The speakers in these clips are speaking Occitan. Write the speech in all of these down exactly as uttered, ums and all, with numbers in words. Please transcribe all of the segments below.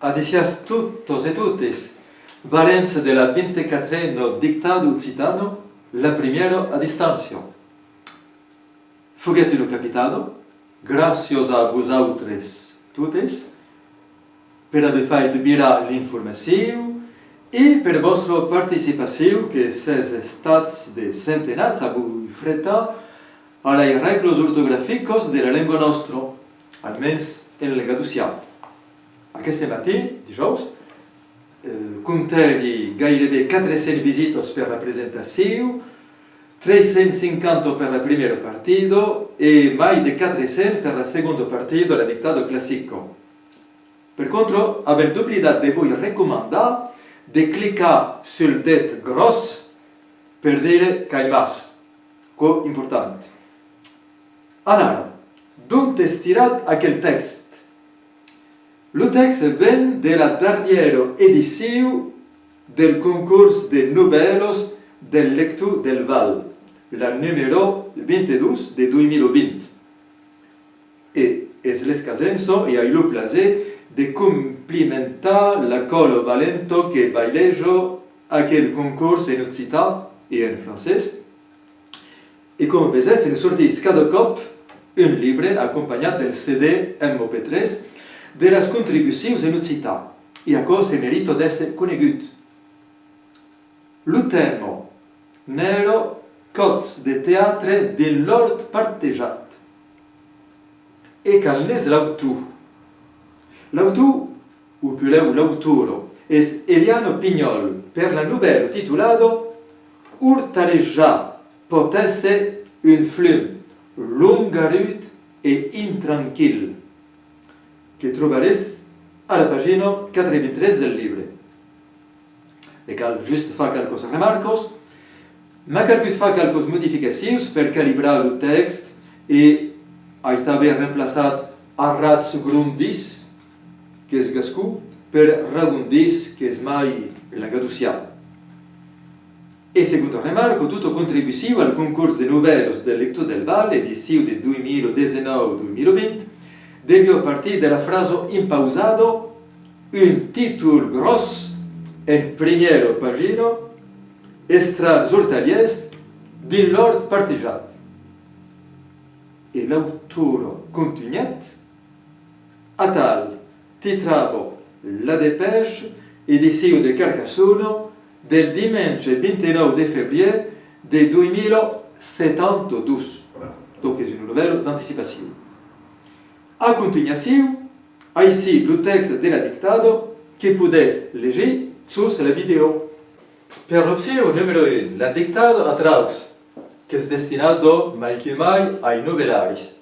Adissiatz totas e totes, valents de la vint-e-quatrena dictada occitana, la primièra a distància. Foguèt una capitada, gràcias a vosautres totes, per aver fait virar l'informacion e per vòstra participacion que sètz estats de centenats a vos fretar a las règlas ortograficas de la lenga nòstra, almens en lengadocian. Aqueste matin, dijòus, eh, comptèri gaireben quatre cents visitas per la presentacion, tres cents cinquanta per la primièra partida e mai de quatre cents per la segonda partida, la dictada classica. Per contra, avèm doblidat de vos recomandar de clicar sul det gròs per dire qu'aimatz, quò important. Alara, d'ont es tirat aquel tèxt? Lo tèxt ven de la darrièra edicion del concors de novèlas del Lector del Val, la numèro vint-e-dos de dos mila vint. E es l'escasença e ai lo plaser de complimentar la còla valenta que baileja aquel concors en occitan e en francés. E coma vesètz, ne sortís cada còp un libre acompanhat del C D M P tres de las contribucions en occitan, e aquò se merita d'èsser conegut. Lo tèma n'èra còps de teatre dins l'òrt partejat. E qual n'es l'autor? L'autor, o puslèu l'autora, es Eliana Pignòl per la novèla titulada Ortalejar pòt èsser un flum longarut e intranquil, que trobaretz a la pagina quatre-vint-tres del libre. Me cal just far qualquas remarcas. M'a calgut far qualquas modificacions per calibrar lo tèxt e ai tanben remplaçat arrats grondís, qu'es gascon, per ragondís, qu'es mai lengadocian. E segonda remarca, tota contribucion al concors de novèlas del Lector del Val, edicion de dos mila dètz-e-nòu dos mila vint, deviá partir de la frasa impausada: un títol gròs en primièra pagina, Estrans ortalièrs dins l'òrt partejat. E l'autora contunhèt: atal titrava La Dépêche, edicion de Carcassona, del dimenge vint-e-nòu de febrièr de dos mila setanta-dos. Donc es una novèla d'anticipacion. A contunhacion, aicí lo tèxt de la dictada que podètz legir sus la vidèo. Per l'opcion numèro un, la dictada a traucs, qu'es destinada mai que mai ai novelaris.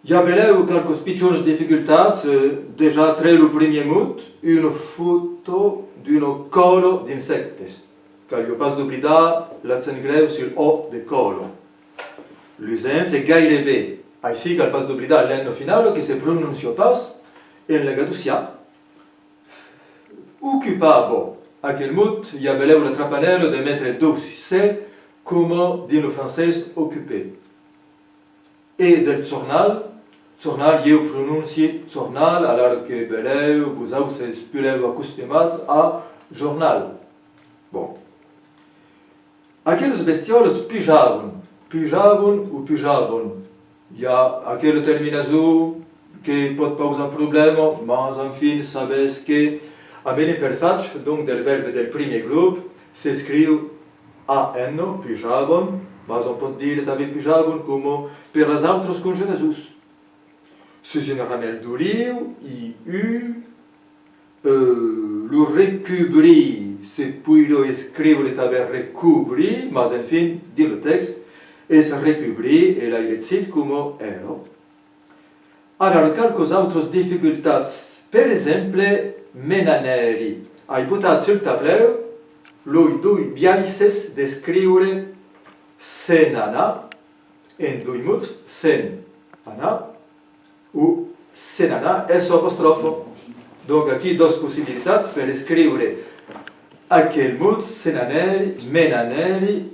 I a belèu qualquas pichonas dificultats, eh, dejà tre lo primièr mot, una fòto d'una còla d'insèctes. Caliá pas doblidar l'accent grèu sul O de còla. L'usens es gaireben, aicí cal pas doblidar l'N finala que se pronóncia pas en lengadocian. Ocupava, aquel mot, i a belèu la trapanèla de metre dos C, coma dins lo francés occuper. E del jornal, jornal, ieu prononci jornal, alara que belèu vosautres pus lèu acostumats a jornal. Bon. Aquelas bestiòlas pujavan, pujavan o pujavan. I a aquela terminason que pòt pausar problèma, mas enfin, sabètz que, a mene per fach, donc del vèrbe del primièr grop, s'escriu A N, pujavan, mas òm pòt dire tanben pujavan coma per las autras conjugasons. Sus un ramèl d'oliu, i u, eh, lo recubrir, se poiriá escriure tanben recobrir, mas enfin, dins lo tèxt, es recubrir e l'ai legit coma èra. Alara, qualquas autras dificultats. Per exemple, me n'anèri. Ai botat sul tablèu los dos biaisses d'escriure se n'anar en dos mots, se'n anar o se n'anar, S apostròfa. Donc, aquí dos possibilitats per escriure aquel mot, se n'anèri, me n'anèri,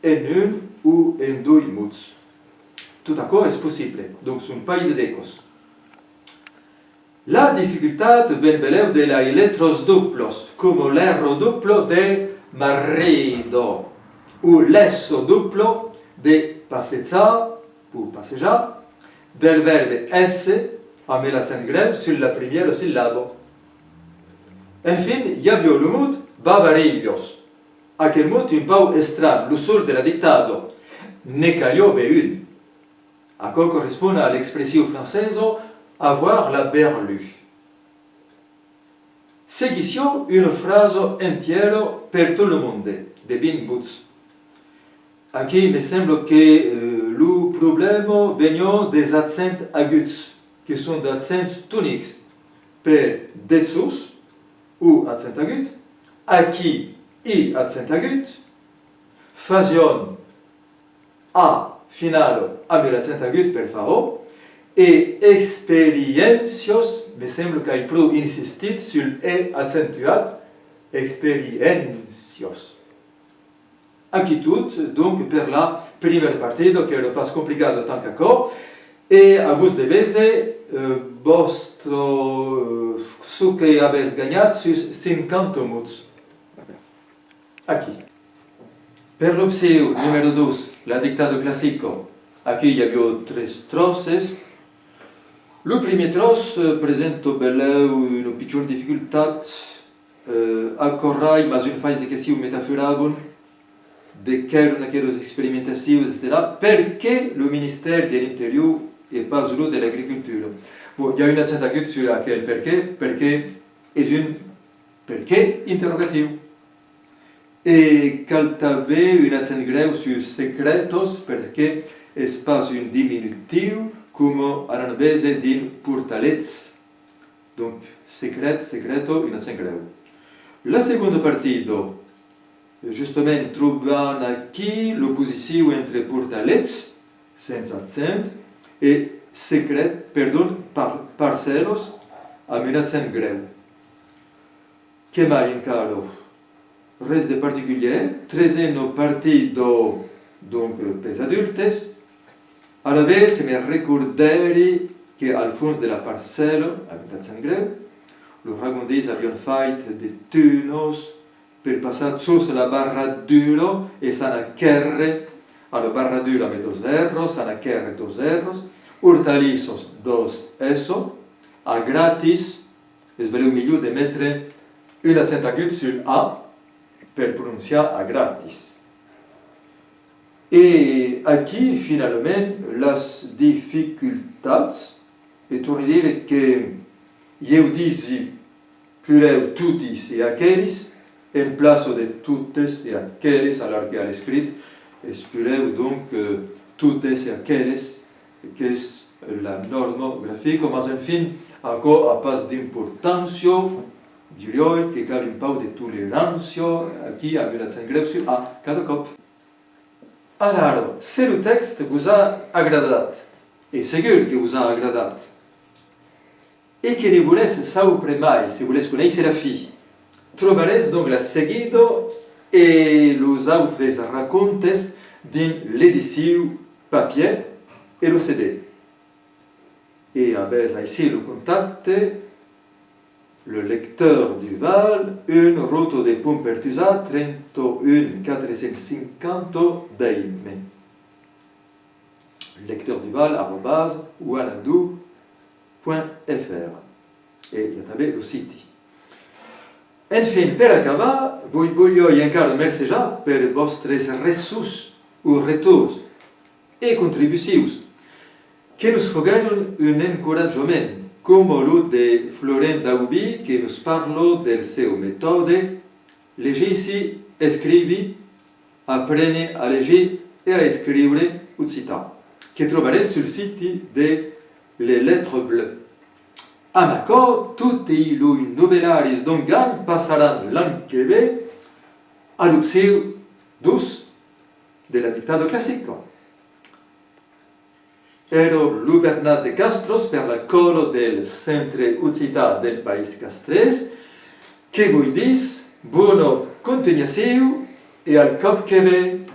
en un o en dos mots. Tot aquò es possible, donc son pas de decas. La dificultat ven belèu de las letras doblas, coma l'R dobla de marido o l'S dobla de passejar o passejar, del vèrbe èsser amb l'accent grèu sus la primièra sillaba. Enfin, i aviá lo mot babarilhas. Aquel mot un pauc estranh, lo sol de la dictada. Ne caliá ben un. Aquò correspond a l'expression francesa avoir la berlue. Seguissiá una frasa entièra per tot lo monde, de vint bots. Aquí me sembla que, eh, lo problèma veniá dels accents aguts, que son d'accents tonics, per dejós, o accent agut, aquí, i accent agut, fasián a finala amb l'accent agut per far o, e experiéncias, me sembla qu'ai pro insistit sul e accentuat, experiéncias. Aquí tot, donc, per la primièra partida, qu'èra pas complicada tant qu'aquò, e a vos de véser, eh, vòstre, eh, çò que avètz ganhat sus cinquanta mots. Aquí. Per l'opcion numèro dos, la dictada classica, aquí i aviá tres tròces. Lo primièr tròç, eh, presenta belèu una pichona dificultat, eh, aquò rai, mas un fais de questions me tafuravan de qu'èran aquelas experimentacions, etcetèra. Perqué lo ministèri de l'Interior e pas lo de l'Agricultura? Bon, i a un accent agut sus aquel perqué, perqué es un perqué interrogatiu. E cal tanben un accent grèu sus secretos, perqué es pas un diminutiu, coma anam véser dins portalets. Donc, secret, secreto, un accent grèu. La segonda partida, justament, trobam aquí l'oposicion entre portalets, sens accent, e secret, perdon, par-, parcèlas, amb un accent grèu. Que mai encara? Res de particulièr. Tresena partida, donc, pels adultes. Alavetz, me recordèri que al fons de la parcèla, amb d'accent grèu, los ragondins avián fait de tunas per passar jos la barradura e s'anar quèrre a la barradura amb dos R, s'anar quèrre dos R, ortalissas, dos S, a gratis, es belèu milhor de metre un accent agut sul A per prononciar a gratis. E aquí, finalament, las dificultats, e torni dire que ieu disi pulèu totis e aquelis en plaça de totes e aqueles, alara que a l'escrit es pulèu, donc, eh, totes e aqueles, qu'es la nòrma grafica, mas enfin, aquò a pas d'importància, diriái que cal un pauc de tolerància aquí, amb un accent grèu sul A cada còp. Alara, se lo tèxt vos a agradat, e segur que vos a agradat, e que ne volètz saupre mai, se volètz conéisser la fin, trobaretz donc la seguida e los autres racontes dins l'edicion papièr e lo C D. E avètz aicí lo contacte, le Lecteur du Val, un, rota de Pont Pertusat, trenta un quatre cents cinquanta d'Èime. Lecteur du Val arrobas wanadoo point F R. E i a tanben lo siti. Enfin, per acabar, vos voliái encara mercejar per vòstres ressons o retorns e contribucions que nos foguèron un encoratjament, coma lo de Florent Daubin que nos parla del seu metòde: legir, escriure, aprene a legir e a escriure occitan, que trobaretz sul siti de Les Lettres Bleues. Amb aquò, toti los novelaris d'Ongan passaràn l'an que ven a l'opcion dos de la dictada classica. Èra lo Bernat de Castras per la còla del Centre Occitan del País Castrés, que vos ditz bona contunhacion e al còp que ven!